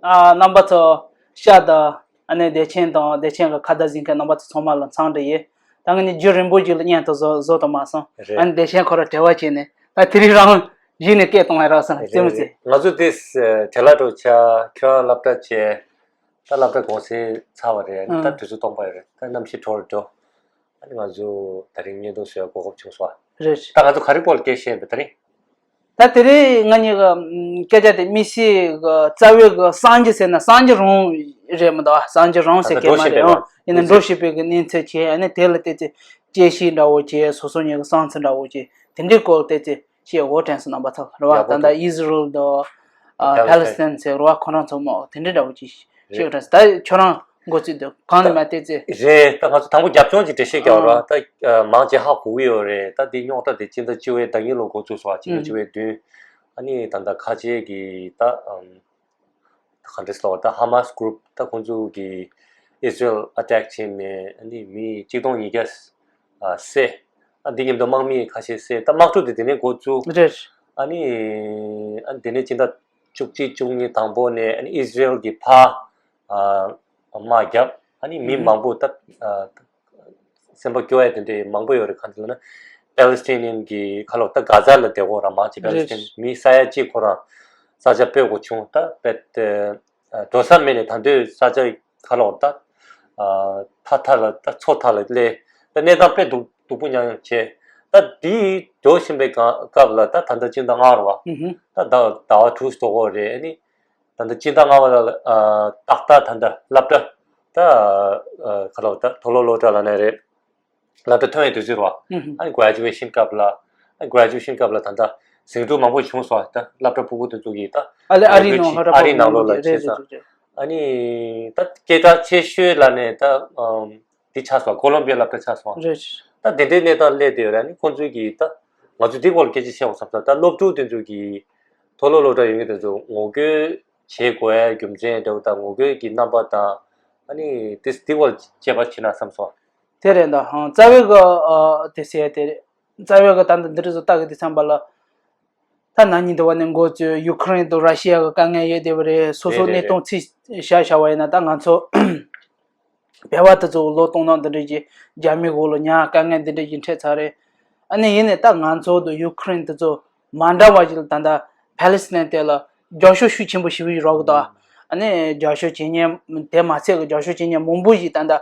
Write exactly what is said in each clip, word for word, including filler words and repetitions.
ཨ་རྣམ་པ་ཚོ་ཤ་དང་ཨ་ནི་བདེ་ཆེན་དང་བདེ་ཆེན་གྱི་ཁ་བརྡ་གཟིགས་མཁན་རྣམ་པ་ཚོ་ཚང་མ་ལ་འཚམས་འདྲི་ཡིན། ད་ང་ནི་རྒྱུན་རིང་པོ་ཞིག་ལ་བརྙན་ཐུང་བཟོ་བཟོ་ཐུབ་མ་སོང་། རེད། ཨ་ནི་བདེ་ཆེན་ཁོ་རང་བྲེལ་བ་བྱས་ནས་ད་དེ་རིང་རང་གཞི་ནས་སྐད་གཏོང་ཡ་རག་སོང་རེད། རྩེད་མོ་རྩེ། རེད། ང་ཚོ་དེ་བྲེལ་བ་འགྲོ་ཆ་ཁྱོད་རང་སློབ་གྲྭ་བྱས། ད་སློབ་གྲྭ་གུང་སེང་ཚར་བ་རེད། ཨ་ད་དུས་ཚོད་སྟོང་པ་ཡོད་རེད། ད་གནམ་གཤིས་དྲོ་རུ་འགྲོ། ཨ་ནི་ང་ཚོ་དེ་རིང་བརྙན་ཐུང་བཟོ་ཡ་གོ་སྐབས་བྱུང་སོང་། རེད། ད་ང་ཚོ་ག་རེ་སྐོར་ལ་སྐད་བཤད་པ་དེ་རིང་། ད་དེ་རིང་ང་གཉིས་ཀྱི་སྐད་ཆ་དེ་དམིགས་བསལ་གྱི་རྩ་བའི་གི་སངས་རྒྱས་ཟེར་ན་སངས་རྒྱས་རང་རེད་མི་འདུག་སངས་རྒྱས་རང་ཟེར་གྱི་མ་རེད་ཨང་། ཡིན་ན་འགྲོ་བཞིན་པའི་གི་གནས་ཚུལ་བྱས། ཨ་ནི་དེ་ལ་བལྟས་ཚེ་དཔྱད་ཞིབ་འདྲ་བོ་བྱས། སོ་སོ་གཉིས་ཀྱི་བསམ་ཚུལ་འདྲ་བོ་བྱས། དེ་འདྲའི་སྐོར་བལྟས་ཚེ་བཤད་དགོས་དྲན་སོང་རྣམ་པ་ཚོ་རེད་བ། ད་ལྟ་ཨི་ཟི་རེལ་དང་ཕ་ལེ་སི་ཐན་ཟེར་རེད་བ། ཁོ་རང་ཚོ་མོ་དེ་འདྲའི་འདྲ་བོ་ཅིག་བཤད་དྲན་སོང་། ད་ཁྱོད་རང་འགོ་བཙུགས་དུས་གང་ནས་མ་བལྟས་ཚེ། རེད། ད་ང་ཚོ་དང་པོ་རྒྱབ་ལྗོངས་ཅིག་འགྲེལ་བཤད་རྒྱག་རོགས། ད་མང་ཆེ་ཧ་གོ་གི་ཡོད་རེད། ད་འདི་རྙོག་དྲ་དེ་སྤྱི་ཟླ་བཅུ་པའི་ཟླ་གཉིས་ལོ་འགོ་བཙུགས་སོང་བ། སྤྱི་ཟླ་བཅུ་པའི་བདུན། ཨ་ནི་ད་ལྟ་ཁ་ཆེ་གི་ད་ག་འདྲས་ལབ། ད་ཧ་མ་སི་གུ་རུབ་ད་ཁོང་ཚོ་གིས་ཨི་སི་རེལ་ཨ་ཊེག་བྱས་ནས་ཨ་ནི་མི་ཆིག་སྟོང་ཉིས་བརྒྱ་བསད། ཨ་འདི་མཉམ་དུ་དམག་མི་ཁ་ཤས་བསད། ད་དམག་འཁྲུག་དེ་དེ་ནས་འགོ་བཙུགས། རེད། ཨ་ནི་ཨ་ནི་དེ་ནས་སྤྱི་ཟླ་བཅུ་གཅིག་བཅུ་གཉིས་དང་པོ་ནས་ཨ་ནི་ཨི་སི་རེལ་གྱིས་ཕར་དམག་བརྒྱབ། ཨ་ནི་མི་མང་པོ་ད་སེམས་པ་སྐྱོ་ཡ་དེ་འདྲའི་མང་པོ་ཡོད་རེད། གང་ལབ་ན་པེ་ལེ་སི་ཐི་ནི་ཡན་གྱི་ཁ་ལོ་ད་གྷ་ཛ་ལ་བསྡད་ཡོད་ར། མང་ཆེ་པེ་ལེ་སི་ཐི་ནི་མི་ས་ཡ་གཅིག་ཁོ་རང་ས་ཆ་སྤོ་དགོས་བྱུང་། ད་པེ་ཏེ་འགྲོ་ས་མེད་ནས་ད་དུང་ས་ཆ་ཁ་ལོ་ད་ཐ་ཐ་ལ་ད་མཚོ་ཐ་ལ་སླེབས། ད་གནས་སྟངས་དཔེ་སྡུག་སྡུག་པོ་མྱངས་བྱས། ད་དེའི་འགྲོ་བཞིན་པའི་སྐབས་ལ་ད་ད་ལྟ་སྤྱི་ཟླ་ལྔ་རེད་བ། ད་ཟླ་བ་དྲུག་འགྲོ་གི་རེད། ཨ་ནི། ད་ལྟ་སྤྱི་ཟླ་ལྔ་པ་ལ་ཏག་ཏག་ད་ལྟ་སློབ་གྲྭ་ད་ཁ་ལོ་ད་མཐོ་སློབ་སློབ་གྲྭ་ལབ་ན་རེད། སློབ་གྲྭ་ཐོན་ཡས་དུས་ཚོད་རེད་བ། ཨ་ནི་གྷ་རེ་ཇུ་ཨེ་ཤན་སྐབས་ལ། ཨ་གྷ་རེ་ཇུ་ཨེ་ཤན་སྐབས་ལ་ད་ལྟ་ཟིང་འཁྲུག་མང་པོ་བྱུང་སོང་། ད་སློབ་གྲྭ་ཕྲུ་གུ་དེ་ཚོ་གིས་ད་ཨ་ལེ་ཨ་རིའི་ནང་སློབ་གྲྭ་ཨ་རིའི་ནང་ལོགས་ལ་བྱས་ཙང་། ཨ་ནི་ད་སྐད་གྲགས་ཆེ་ཤོས་ལབ་ན་ད་འདི་ཆགས་སོང་། ཀོ་ལོམ་བི་ཡ་སློབ་གྲྭ་ཆགས་སོང་། ད་དེ་འདྲའི་གནས་སྟངས་སླེབས་བསྡད་ཡོད་རེད། ཨ་ནི་ཁོང་ཚོའི་གིས་ད་ང་ཚོས་འདི་སྐོར་ལ་སྐད་ཆ་བཤད་དགོས་བསམ་སོང་། ད་སློབ་ཕྲུག་དེ་ཚོ་གིས་མཐོ་སློབ་སློབ་གྲྭ་ཡོད་མཁན་དེ་ཚོ་ངོ་རྒོལ་བྱེད་དགོས་ཡ་རྒྱུ་མཚན་དེ་དང་ངོ་རྒོལ་གྱི་རྣམ་པ་དང་། ཨ་ནི་དེ་དེ་སྐོར་ལ་དཔྱད་པ་བྱེད་ན་བསམ་སོང་། དེ་རེད་ད། ཧང་རྩ་བའི་གི་ཨ་དེ་ཟེར་དེ་རེད། རྩ་བའི་གི་ད་ལྟ་འདི་འདྲ་ཚོ་ལྟ་གི་དེ་བསམ་པ་ལ། ད་ན་ནིང་འདི་བ་ནས་འགོ་བཙུགས་ཡུ་ཁུ་རེན་དང་ར་ཤི་ཡ་གི་དཀའ་ངལ་ཡོད་བསྡད་པ་རེད། སོ་སོ་རེད་རེད་གནས་སྟངས་ཚིག་བཤད་བྱ་བ་ཡིན་ན་ད་ང་ཚོ་བལ་བ་དེ་ཚོ་ལོ་སྟོང་ནང་འདི་འདྲ་གི་རྒྱ་མི་འོག་ལ་ཉར་དཀའ་ངལ་འདི་འདྲ་གི་འཕྲད་ཚར་རེད། ཨ་ནི་ཡིན་ནའི་ད་ང་ཚོ་དང་ཡུ་ཁུ་རེན་དེ་ཚོ་མ་འདྲ་བ་ཞིག་ལ་ད་ལྟ་ཕ་ལེ་སི་ཐན་དེ་ལ་རྒྱབ་སྐྱོར་ཤུགས་ཆེན་པོ་ཞེ་པོ་ཞིག་རག་གི་འདུག་ཨ་ནི་རྒྱབ་སྐྱོར་བྱེད་མཁན་དེ་མ་ཚད་ཀྱི་རྒྱབ་སྐྱོར་བྱེད་མཁན་མང་པོ་ཞིག་ད་ལྟ་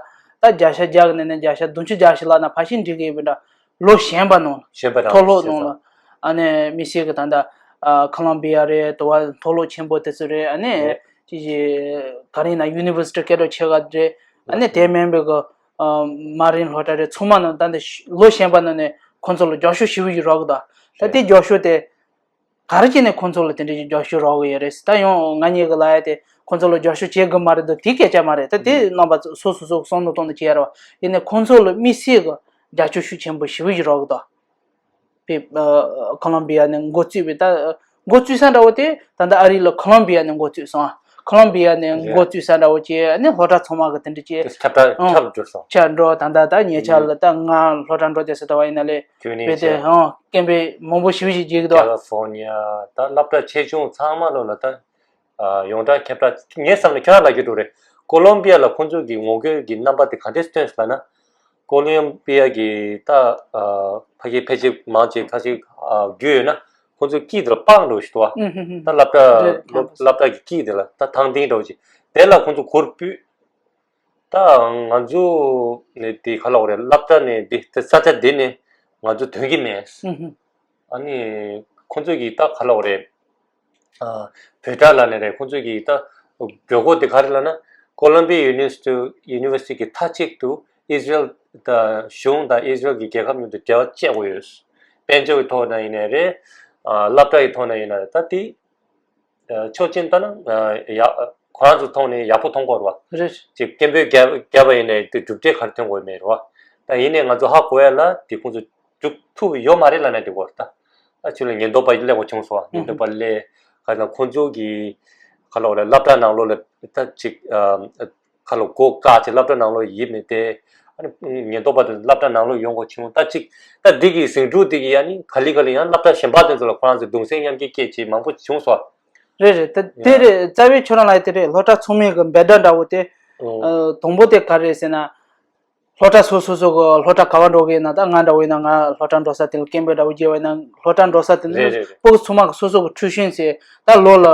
ད་བརྒྱ་ཆ་བརྒྱ་གི་ནང་ནས་བརྒྱ་ཆ་བདུན་ཅུ་བརྒྱ་ཞིག་ལབ་ན་ཕལ་ཆེར་འགྲིག་གི་ཡོད་པ་འདྲ། ལོ་གཞན་པ་ནང་། གཞན་པ་ནང་མཐོ་སློབ་ནང་ལ། ཨ་ནི་དམིགས་བསལ་གྱི་ད་ལྟ་ཨ་ཁོ་ལོམ་བི་ཡ་རེད། དུ་བ་མཐོ་སློབ་ཆེན་པོ་དེ་ཚོ་རེད། ཨ་ནི་རེད། ཅི་ཅི་ག་རེ་ཡིན་ན་ཡུ་ནི་ཝར་སི་ཊི་སྐད་གྲགས་ཆེ་ག་རེད། ཨ་ནི་དེ་མིན་པའི་གི་ཨ་མ་རིན་སློབ་གྲྭ་རེད། ཚང་མ་ནང་ད་ལྟ་ལོ་གཞན་པ་ནང་ནས་ཁོང་ཚོ་ལ་རྒྱབ་སྐྱོར་ཞེ་པོ་ཞིག་རག་གི་འདུག་ད་རེད། དེ་རྒྱབ་སྐྱོར་དེ། ག་རེ་བྱས་ནས་ཁོང་ཚོ་ལ་དེ་འདྲའི་རྒྱབ་སྐྱོར་རག་གི་ཡོད་རེད། ད་ཡང་ང་གཉིས་ཀྱི་ལབ་ཡ་དེ་ཁོང་ཚོ་ལ་རྒྱབ་སྐྱོར་བྱེད་དགོས་མ་རེད་འདུག་དེ་སྐད་ཆ་མ་རེད། ད་དེ་ཨུམ། རྣམ་པ་ཚོ་སོ་སོ་སོ་བསམ་བློ་གཏོང་ནས་བྱེད་ཡ་རེད་བ། ཡིན་ནའི་ཁོང་ཚོ་ལ་དམིགས་བསལ་གྱི་རྒྱབ་སྐྱོར་ཤུགས་ཆེན་པོ་ཞེ་པོ་ཞིག་རག་གི་འདུག་དཔེ་ཨ་ཁོ་ལོམ་བི་ཡ་ནས་འགོ་བཙུགས་པའི་ད་འགོ་བཙུགས་ས་འདྲ་བོ་དེ་ད་ལྟ་ཨ་རི་ལ་ཁོ་ལོམ་བི་ཡ་ནས་འགོ་བཙུགས་སོང་། ཁོ་ལོམ་བི་ཡ་ནས་འགོ་བཙུགས་ས་འདྲ་བོ་བྱས། ཨ་ནི་སློབ་གྲྭ་ཚང་མ་གི་དེ་འདྲ་བྱས། ཁྱབ་བསྒྲགས་ཨང་། ཁྱབ་འགྲོ་སོང་། ཁྱབ་འགྲོ། ད་ལྟ་ད་ཉེ་ཆར་ལ་ད་ང་སློབ་གྲྭ་འགྲོ་བསྡད་ས་ད་བ་ཡིན་ན་ལས་དེ་ནས་དཔེ་དེ་ཨང་སྐད་འབོད་མང་པོ་ཞེ་པོ་ཞིག་བརྗེད་ཀྱི་འདུག་ཀ་ལི་ཧྥོར་ནི་ཡ་ད་སློབ་གྲྭ་ཆེ་ཆུང་ཚང་མ་ལོ་ལ་ད་ཨ་ཡོངས་གྲགས་ཁྱབ་བསྒྲགས། ངའི་བསམ་ན་ཁྱོད་རང་ལབ་རྒྱུ་འདྲ་རེད། ཀོ་ལོམ་བི་ཡ་ལ་ཁོང་ཚོ་གི་ངོ་རྒོལ་གྱི་རྣམ་པ་དེ་ག་འདྲས་སྟོན་སོང་ལབ་ན། ཀོ་ལོམ་བི་ཡ་གི་ད་ཨ་ཕ་གི་ཕལ་ཆེར་མང་ཆེ་ཁ་ཤས་ཨ་རྒྱུས་ཡོད་ན་ཁོང་ཚོའི་དཀྱིལ་དེ་ལ་སྤང་འགྲོ་ཞིག་འདུག་བ། ཨུ་ཧུ་ཧུ། ད་སློབ་གྲྭ་རེད། སློབ་སློབ་གྲྭ་གི་དཀྱིལ་དེ་ལ་ད་ཐང་སྟེང་འདྲ་བོ་ཅིག་དེ་ལ་ཁོང་ཚོ་གུར་ཕུབ། ད་ང་ཚོ་ནས་དེ་ག་ལབ་དགོས་རེད། སློབ་གྲྭ་ནས་དེ་དེ་ས་ཆ་དེ་ནས་ང་ཚོ་ཐོན་གྱི་མེད། ཨུ་ཧུ། ཨ་ནི་ཁོང་ཚོ་གིས་ད་ག་ལབ་དགོས་རེད། ཨ་བོད་སྒྲ་ལབ་ནི་རེད། ཁོང་ཚོ་གིས་ད་དགོས་མཁོ་དེ་ག་རེ་ལབ་ན། ཀོ་ལོམ་བི་ཡ་ཡུ་ནི་ཝར་སི་ཊི་ཡུ་ནི་ཝར་སི་ཊི་གི་མཐའ་གཅིག་ཏུ་ཨི་ཟི་རེལ་དང་གཞུང་དང་ཨི་ཟི་རེལ་གྱི་རྒྱལ་ཁབ་མཉམ་དུ་འབྲེལ་བ་བཅད་དགོས་ཡོད། དཔལ་འབྱོར་གྱི་ཐོག་ནས་ཡིན་ནའི་རེད། ཨ་སློབ་གྲྭ་གི་ཐོག་ནས་ཡིན་ནའི་རེད། ད་དེ་ཨ་ཆོག་མཆན་བཏང་ན་ཨ་ཡ་ཁོ་རང་ཚོ་ཐོག་ནས་ཡག་པོ་མཐོང་གི་ཡོད་རེད་བ། རེད། ཅིག་སྐད་འབོད་བརྒྱབ་བརྒྱབ་པ་ཡིན་ནའི་དེ་གྲུབ་འབྲས་ག་རེ་ཐོན་དགོས་མེད་རེད་བ། ད་ཡིན་ནའི་ང་ཚོ་ཧ་གོ་ཡ་ལ་དེ་ཁོང་ཚོ་སྒྲུབ་ཐུབ་ཡོད་མ་རེད་ལབ་ན་འགྲིག་གི་རེད་ད། ཨ་ཕྱི་ལ་ཉེན་རྟོག་པ་སླེབས་པ་བྱུང་སོང་བ། ཉེན་རྟོག་པ་སླེབས་ག་ལ་ཁོང་ཚོ་གི་ག་ལབ་དགོས་རེད། སློབ་གྲྭ་ནང་ལོགས་ལ་ད་ཅིག་ཨ་ག་ལབ་དགོས་སྒོ་བཀག་བྱས་སློབ་གྲྭ་ནང་ལོགས་ཡིབ་ནས་དེ་ཨ་ནི་ཉེན་རྟོག་པ་དེ་སློབ་གྲྭ་ནང་ལོགས་ཡོང་དགོས་བྱུང་། ད་ཅིག་ད་འདི་གི་ཟིང་འཁྲུག་དེ་གི་ཨ་ནི་ག་ལེ་ག་ལེ་ཡང་སློབ་གྲྭ་གཞན་པ་དེ་ཚོ་ལ་ཁོ་རང་ཚོ་གདུང་སེམས་མཉམ་སྐྱེད་སྐྱེད་བྱས་མང་པོ་བྱུང་སོང་བ། རེད་རེད། ད་དེ་རེད། རྩ་བའི་ཁྱོད་རང་ལ་དེ་རེད། སློབ་གྲྭ་ཚང་མའི་གི་འབོད་སྒྲ་འདྲ་བོ་དེ། ཨ། དང་པོ་དེ་ག་རེ་རེད་ཟེར་ན། སློབ་གྲྭ་སོ་སོ་སོ་གི་སློབ་གྲྭ་ག་བ་འགྲོ་གི་ཡིན་ན། ད་ང་འདྲ་བོ་ཡིན་ན་ང་སློབ་གྲྭ་འགྲོ་ས་དེ་ལ་སྐད་འབོད་འདྲ་བོ་བརྒྱབ་པ་ཡིན་ན། སློབ་གྲྭ་འགྲོ་ས་དེ་ལ་རེད་རེད་རེད། སྤུ་གུ་ཚང་མ་གི་སོ་སོ་གི་ཊིའུ་ཤན་ཟེར། ད་ལོ་ལ་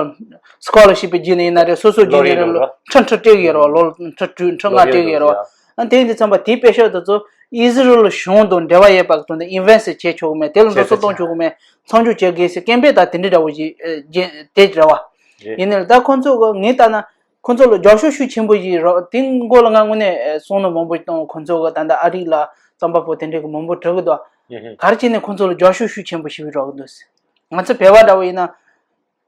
སི་ཀོ་ལར་ཤིབ་བརྒྱུད་ནས་ཡིན་ན་རེད། སོ་སོ་བརྒྱུད་ནས་རེད། ལོ་ལོ་ཁྲི་ཁྲི་སྤྲད་གི་ཡོད་རེད་བ། ལོ་ལ་ཁྲི་དྲུག་ཁྲི་ལྔ་སྤྲད་གི་ཡོད་རེད་བ། ཨ། དེ་ཡིན་དུས་ཙམ་པ་དེའི་དཔེ་ཤོག་དེ་ཚོ་ཨི་ཟི་རེལ་གཞུང་དང་འབྲེལ་བ་ཡོད་པ་གི་དོན་དུ་ཨིན་ཝེ་སི་ཊི་བྱེད་ཆོག་གི་མེད། དེ་ལ་འགྲོ་སོང་གཏོང་ཆོག་གི་མེད། མཚམས་འཇོག་བྱེད་དགོས་ཟེར་སྐད་འབོད་དང་དེ་འདྲ་འདྲ་བོ་ཞིག་ཨ། བརྒྱབ་བསྡད་ཀྱི་རེད་བ། རེད། ཡིན་ནའི་ད་ཁོང་ཚོ་གི་ངས་ལྟ་ན། ཁོང་ཚོ་ལ་རྒྱབ་སྐྱོར་ཤུགས་ཆེན་པོ་ཞིག་རག་དེའི་སྐོར་ལ་ང་དངོས་གནས་བསམ་བློ་མང་པོ་བཏང་། ཁོང་ཚོ་གི་ད་ལྟ་ཨ་རི་ལ་རྩོམ་པ་པོ་དེ་འདྲ་གི་མང་པོ་འགྲོ་གི་འདུག་ཨ། ག་རེ་བྱས་ནས་ཁོང་ཚོ་ལ་རྒྱབ་སྐྱོར་ཤུགས་ཆེན་པོ་ཞིག་རག་གི་འདུག་ཟེར། ང་ཚོ་བོད་པ་འདྲ་བོ་ཡིན་ན།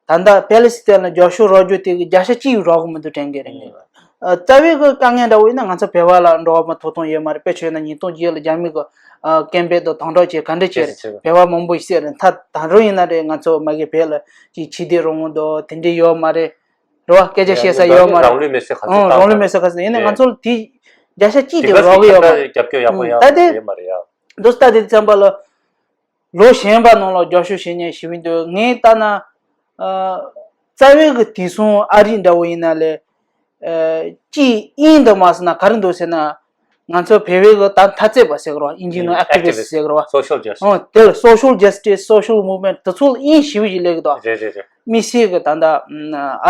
ད་ལྟ་པེ་ལི་སི་ཐན་ལ་རྒྱབ་སྐྱོར་རག་རྒྱུ་དེ་གི་བརྒྱ་ཆ་གཅིག་རག་གི་མི་འདུག་དྲན་གི་རེད་ངས། ཨ། རྩ་བའི་གི་དཀའ་ངལ་འདྲ་བོ་ཡིན་ན། ང་ཚོ་བོད་པ་ལ་འགྲོ་བ་མི་ཐོབ་ཐང་ཡོད་མ་རེད། དཔེ་མཚོན་ན་ཉིས་སྟོང་བརྒྱད་ལ་རྒྱ་མི་གི་ཨ། སྐད་འབོད་དང་དམ་དྲག་བྱས་ག་འདྲ་བྱས་རེད། བོད་པ་མང་པོ་ཞིག་བསད་རེད། ད་ད་རུང་ཡིན་ན་རེད། ང་ཚོ་མ་གི་བོད་ལ་ཅིག་ཆོས་དད་རང་དབང་དང་དེ་འདྲ་ཡོད་མ་རེད། རེད་བ། སྐད་ཆ་བཤད་ས་ཡོད་མ་རེད། རང་ལུས་མེར་སྲེག་ག་ཚོད་ཨང་། བཏང་རང་ལུས་མེར་སྲེག་ག་ཚོད། ཡིན་ནའི་ང་ཚོ་ལ་དེ་བརྒྱ་ཆ་གཅིག་ཀྱང་རག་གི་ཡོད་མ་རེད། རྒྱབ་སྐྱོར་ཡག་པོ་ཡང་ད་དེ་ཡོད་མ་རེད་ཡ། འདུག་ད་དེ་ཙམ་པ་ལ་ལོ་གཞོན་པ་ནང་ལ་རྒྱབ་སྐྱོར་བྱེད་མཁན་ཞེ་པོ་འདུག་ངས་ལྟ་ན། ཨ། རྩ་བའི་གི་དེང་སང་ཨ་རི་འདྲ་བོ་ཡིན་ན་ལས། ཨ། སྤྱིའི་དབྱིངས་དུ་མ་སོང་ན་ག་རེ་འདུག་ཟེར་ན། ང་ཚོ་བོད་པའི་གི་ད་འཐབ་རྩོད་པ་ཟེར་གི་རེད་བ། ཨིན་ཇིའི་ནང་ཨེག་ཊི་ཝི་སི་ཊི་ཟེར་གི་རེད་བ། སོ་ཤལ་ཇ་སི་ཊི་སི། ཨོ། དེ་ལ་སོ་ཤལ་ཇ་སི་ཊི་སི། སོ་ཤལ་མུབ་མེན་ཊི་དེ་ཚོ་ལ་དབྱིངས་ཞེ་པོ་ཞིག་སླེབས་གི་འདུག་རེད་རེད་རེད། དམིགས་བསལ་གི་ད་ལྟ་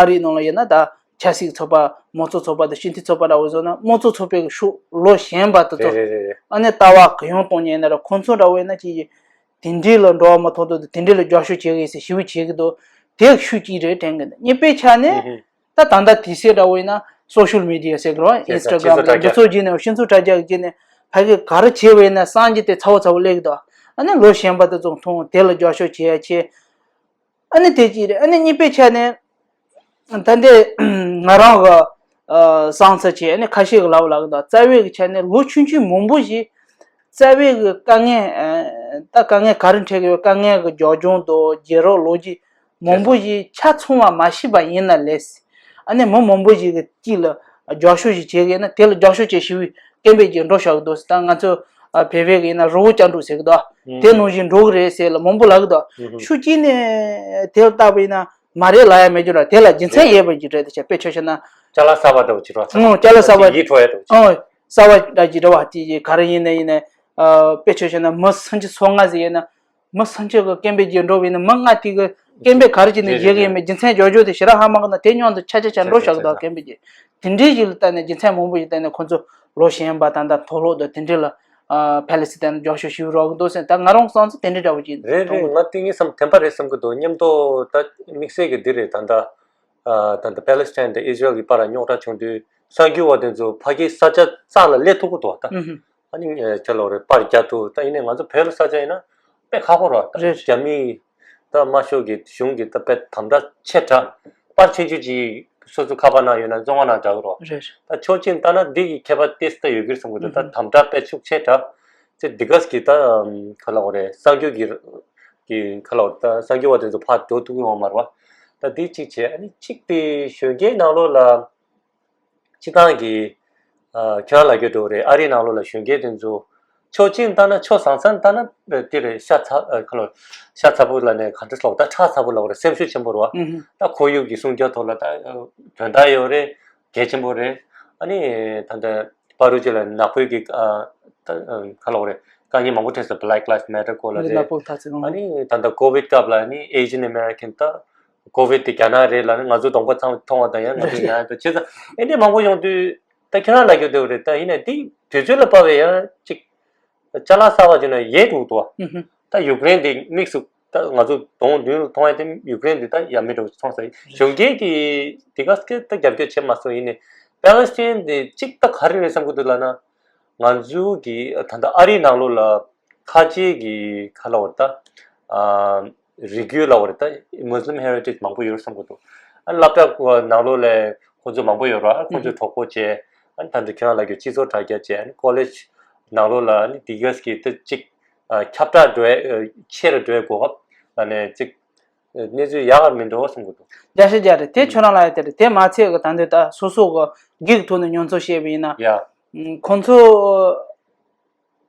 ཨ་རིའི་ནང་ལ་ཡིན་ན། ད་ཆབ་སྲིད་ཚོགས་པ། དམངས་གཙོ་ཚོགས་པ་དང་སྤྱི་འཐུས་ཚོགས་པ་འདྲ་བོ་བཟོ་ན། དམངས་གཙོ་ཚོགས་པའི་གི་ཤོག་ལོ་གཞོན་པ་དེ་ཚོ། རེད་རེད་རེད་རེད། ཨ་ནི་ལྟ་བ་གུ་ཡངས་གཏོང་མཁན་ཡིན་ན་རེད། ཁོང་ཚོ་འདྲ་བོ་ཡིན་ན་ཅིག་དེ་འདྲའི་ལ་འགྲོ་བ་མི་ཐོབ་ཐང་དང་དེ་འདྲའི་ལ་རྒྱབ་སྐྱོར་བྱེད་གི་ཡིན་ཟེར་ཞེ་པོ་བྱེད་གི་འདུག་དེ་ཤུགས་ཀྱིས་རེད་དྲན་གི་འདུག་གཉིས་པའི་ཆ་ནས། ཨུ་ཧུ། ད་ད་ལྟ་དུས་ཚོད་འདྲ་བོ་ཡིན་ན་སོ་ཤལ་མི་ཌི་ཡ་ཟེར་གི་རེད་བ། ཨིན་སི་ཊ་གྷ་རམ་རེད། འདི་ཚོ་བརྒྱུད་ནས། སྤྱི་ཚོགས་དྲ་རྒྱ་བརྒྱུད་ནས་ཕ་གི་ག་རེ་བྱས་པ་ཡིན་ན་སང་རྒྱུ་དེ་ཚ་བོ་ཚ་བོ་སླེབས་གི་འདུག་ཨ་ནི་ལོ་གཞོན་པ་དེ་ཚོ་མཐོང་། དེ་ལ་རྒྱབ་སྐྱོར་བྱེད་ཡ་བྱེད། ཨ་ནི་དེ་གཅིག་རེད། ཨ་ནི་གཉིས་པའི་ཆ་ནས། ད་འདི་ང་རང་གི་ཨ་བསམ་ཚུལ་བྱས། ཨ་ནི་ཁ་ཤས་ཀྱིས་ལབ་ལབ་གི་འདུག་རྩ་བའི་གི་ཆ་ནས་ལོ་ཆུང་ཆུང་མང་པོ་ཞིག་རྩ་བའི་གི་དཀའ་ངལ། ཨ། ད་དཀའ་ངལ་ག་རེ་འཕྲད་ཀྱི་ཡོད། དཀའ་ངལ་གི་རྒྱབ་ལྗོངས་དང་བརྗེ་རགས་ལོ་རྒྱུས་མང་པོ་ཞིག་ཆ་ཚང་བ་མ་ཤེས་པ་ཡིན་ན་ལས། ཨ་ནི་མི་མང་པོ་ཞིག་གིས་གཅིག་ལ་རྒྱབ་སྐྱོར་ཞིག་བྱེད་གི་ཡིན་ན། དེ་ལ་རྒྱབ་སྐྱོར་བྱེད་ཞེ་པོ་སྐད་འབོད་ཅིག་འགྲོ་བཞག་གི་འདུག་ད་ང་ཚོ་ཨ་བོད་པའི་གི་ཡིན་ན་རི་བོ་བརྐྱང་དྲུག་ཟེར་གི་འདུག་དེ་ནང་བཞིན་འགྲོ་གི་རེད་ཟེར་ལ་མང་པོ་ལབ་གི་འདུག་ཤུགས་ཀྱིས་ནས་དེ་ལ་བལྟས་པ་ཡིན་ན། མ་རེད་ལབ་ཡ་མེད་རྒྱུ་ར། དེ་ལ་རྒྱུ་མཚན་ཡོད་པ་ཅིག་རེད། དེ་ཆ་དཔེ་ཆ་བཤད་ན། ཅ་ལག་གསར་པ་འདྲ་བོ་ཅིག་རེད་བ། ཨོ། ཅ་ལག་གསར་པ། ཡིད་འཕྲོག་ཡ་འདྲ་བོ་ཅིག་ཨོ། གསར་པ་འདྲ་ཅིག་རེད་བ། དེ་ག་རེ་ཡིན་ན་ཡིན་ན། ཨ། དཔེ་ཆ་བཤད་ན་མི་སུམ་ཅུ་སོ་ལྔ་ཟིག་ཡོད་ན། མི་སུམ་ཅུ་གི་སྐད་འབོད་ཅིག་འགྲོ་བ་ཡིན་ན། མི་ལྔ་དེ་གི་སྐད་འབོད་ག་རེ་བྱས་ནས་རེད་རེད་བརྗེ་གི་ཡོད་རེད། མེད། རྒྱུ་མཚན་ཅོ་ཅོ་དེ་ཞེ་དྲག་ཧ་མ་གོ་ན། དེ་སྔོན་དུ་ཆ་ཆ་ཆ་འགྲོ་བཞག་གི་འདུག་སྐད་འབོད་ཅིག་དེ་འདྲའི་ཞིག་ལ་བལྟས་ནས། རྒྱུ་མཚན་མང་པོ་ཞིག་བལྟས་ནས། ཁོང་ཚོ་ལོ་གཞོན་པ་ད་ལྟ་མཐོ་སློབ་དང་དེ་འདྲ་ལ། ཨ། ཕ་ལེ་སི་ཐན་རྒྱབ་སྐྱོར་ཞེ་པོ་རག་གི་འདུག་ཟེར། ད་ང་རང་བསམ་ཚུལ་དེ་འདྲ་འདྲ་བོ་ཅིག་རེད་རེད། ང་དེ་ངས་བསམ་བདེན་པ་རེད་བསམ་གི་འདུག་མཉམ་དུ་ད་དམིགས་བསལ་གྱི་འདི་རེད། ད་ལྟ། ཨ། ད་ལྟ་པེ་ལེ་སི་ཐན་དང་ཨི་ཟི་རེལ་གྱི་བར་རྙོག་དྲ་བྱུང་དུས། གསར་འགྱུར་བ་དེ་ཚོ་ཕ་གིའི་ས་ཆ་གཙང་ལ་སླེབས་ཐུབ་ཀྱི་འདུག་ད། ཨུ་ཧུ། ཨ་ནི་ཁྱོད་ལབ་རེད། པར་རྒྱག་ཐུབ། ད་ཡིན་ནའི་ང་ཚོ་བོད་ལ་ས་ཆ་ཡིན་ན་དཔེ་ཁག་པོ་རེད། ད་རེད། རྒྱ་མིའི་ད་དམར་ཤོག་གི་གཞུང་གིས་ད་དཔེ་དམ་དྲག་ཆེ་དྲགས། པར་ཆུང་ཆུང་ཅིག་སོ་སོ་ཁ་པར་ནང་ཡོད་ན་བཙོན་ཁང་ནང་རྒྱག་གི་རེད། རེད། ད་ཆོག་མཆན་བཏང་ན་འདི་གི་ཁྱད་པར་ཏོག་ཙམ་ཡོད་ཀྱི་རེད་བསམ་གི་འདུག་ད་ཨུ་ཧུ། དམ་དྲག་དཔེ་ཤུགས་ཆེ་དྲགས། ཅེས་འདི་ག་གི་ད་ག་ལབ་དགོས་རེད། གསར་འགྱུར་གྱི་གི་ག་ལབ་དགོས་རེད། ད་གསར་འགྱུར་བ་དེ་ཚོ་ཕར་འགྲོ་ཐུབ་ཀྱི་ཡོད་མ་རེད་བ། ད་འདི་གཅིག་བྱས། ཨ་ནི་གཅིག་དེ་གཞོན་སྐྱེས་ནང་ལོགས་ལ། སྤྱིར་བཏང་གི། ཨ། ཁྱོད་རང་ལབ་རྒྱུ་འདྲ་བོ་རེད། ཨ་རིའི་ནང་ལོགས་ལ་གཞོན་སྐྱེས་དེ་ཚོ་ཆོག་མཆན་བཏང་ན། ཆོག་ཟང་ཟང་བཏང་ན་དེ་རེད། ཤ་ཚ། ཨ། ག་ལབ། ཤ་ཚ་པོ་ལབ་ནས་ག་འདྲ་ལབ། ད་ཁྲག་ཚ་པོ་ལབ་རེད། སེམས་ཤུགས་ཆེན་པོ་རེད་བ། ཨུ་ཧུ། ད་ཁོར་ཡུག་གི་སྲུང་སྐྱོབ་ཐོག་ལ་ད་དོན་དག་ཡོད་རེད། གལ་ཆེན་པོ་རེད། ཨ་ནི་ད་ལྟ་བར་དུ་ཅིག་ལ་ནག་པོའི་གི། ཨ། ད་ག་ལབ་རེད། དཀའ་ངལ་མང་པོ་འཕྲད་སོང་། Black Lives Matter སྐོར་ལ་རེད། ནག་པོ་ཐ་ཚིག་ཨ་ནི་ད་ལྟ་ཀོ་ཝིཌ་སྐབས་ལ་ནི་Asian American། ད་ཀོ་ཝིཌ་དེ་རྒྱ་ནག་རེད་ལབ་ནས་ང་ཚོ་གདོང་པ་ཚང་མ་མཐོང་བ་དང་། ཡང་ང་ཚོ་ཡང་དང་བྱས་ཙང་། ཨེ་འདྲ་མང་པོ་ཡོང་དུས། ད་ཁྱེད་རང་ལབ་རྒྱུ་དེ་རེད། ད་ཡིན་ནའི་དེ་དུས་ཚོད་ལ་དཔག་པའི་ཡང་ཅིག་ཅ་ལག་གསར་པ་བྱས་ན་ཡལ་འགྲོ་འདུག་བ། ཨུ་ཧུ། ད་ཡུཀ་རེན་དེ་དམིགས་སུ། ད་ང་ཚོ་གདོང་མདུན་ལ་མཐོང་ཡ་དེ་ཡུཀ་རེན་དེ་ད་ཡ་མེད་འགྲོ་སོང་ས་ཡིན། གཞོན་སྐྱེས་ཀྱི་དེ་ག་སྐད་ད་རྒྱབ་སྐྱོར་བྱེད་མ་སོང་། ཡིན་ནའི་པེ་ལེ་སི་ཐན་དེ་ཅིག་ད་ག་རེ་རེད་བསམ་གི་འདུག་ལབ་ན། ང་ཚོ་གི་ད་ལྟ་ཨ་རིའི་ནང་ལོགས་ལ་ཁ་ཆེ་གི་ག་ལབ་དགོས་རེད། ད། ཨ། རིགས་རྒྱུད་ལབ་དགོས་རེད། ད་Muslim heritage མང་པོ་ཡོད་བསམ་གི་འདུག་ཨ། སློབ་གྲྭ་ནང་ལོགས་ལ་ཁོང་ཚོ་མང་པོ་ཡོད་རེད། ཁོང་ཚོས་གྲོགས་པོ་བྱས། ཨ། ད་ལྟ་ཁྱེད་རང་ལབ་རྒྱུ་སྤྱི་ཚོགས་དྲ་རྒྱ་བྱས། ཨ། ཀོ་ལེཇ་ནང་ལོགས་ལ་ནི་དེ་ག་གི་ད་ཅིག་ཨ། ཁྱབ་བསྒྲགས་འགྲོ་ཡ། ཨ། ཆེ་རུ་འགྲོ་ཡ་གོ་སྐབས་ལ་ནི་ཅིག་ཨ། གནས་ཚུལ་ཡག་ག་མི་འགྲོ་བསམ་གི་འདུག་རྒྱ་ཤ་རྒྱ་རེད། དེ་ཁྱོད་རང་ལ་ཡ་དེ་རེད། དེ་མ་ཚད་གི་ད་འདོད་ད་སོ་སོ་གི་སྒེར་གྱི་ཐོག་ནས་མྱོང་ཚོར་བཤད་པ་ཡིན་ན། ཡ། ཁོང་ཚོ།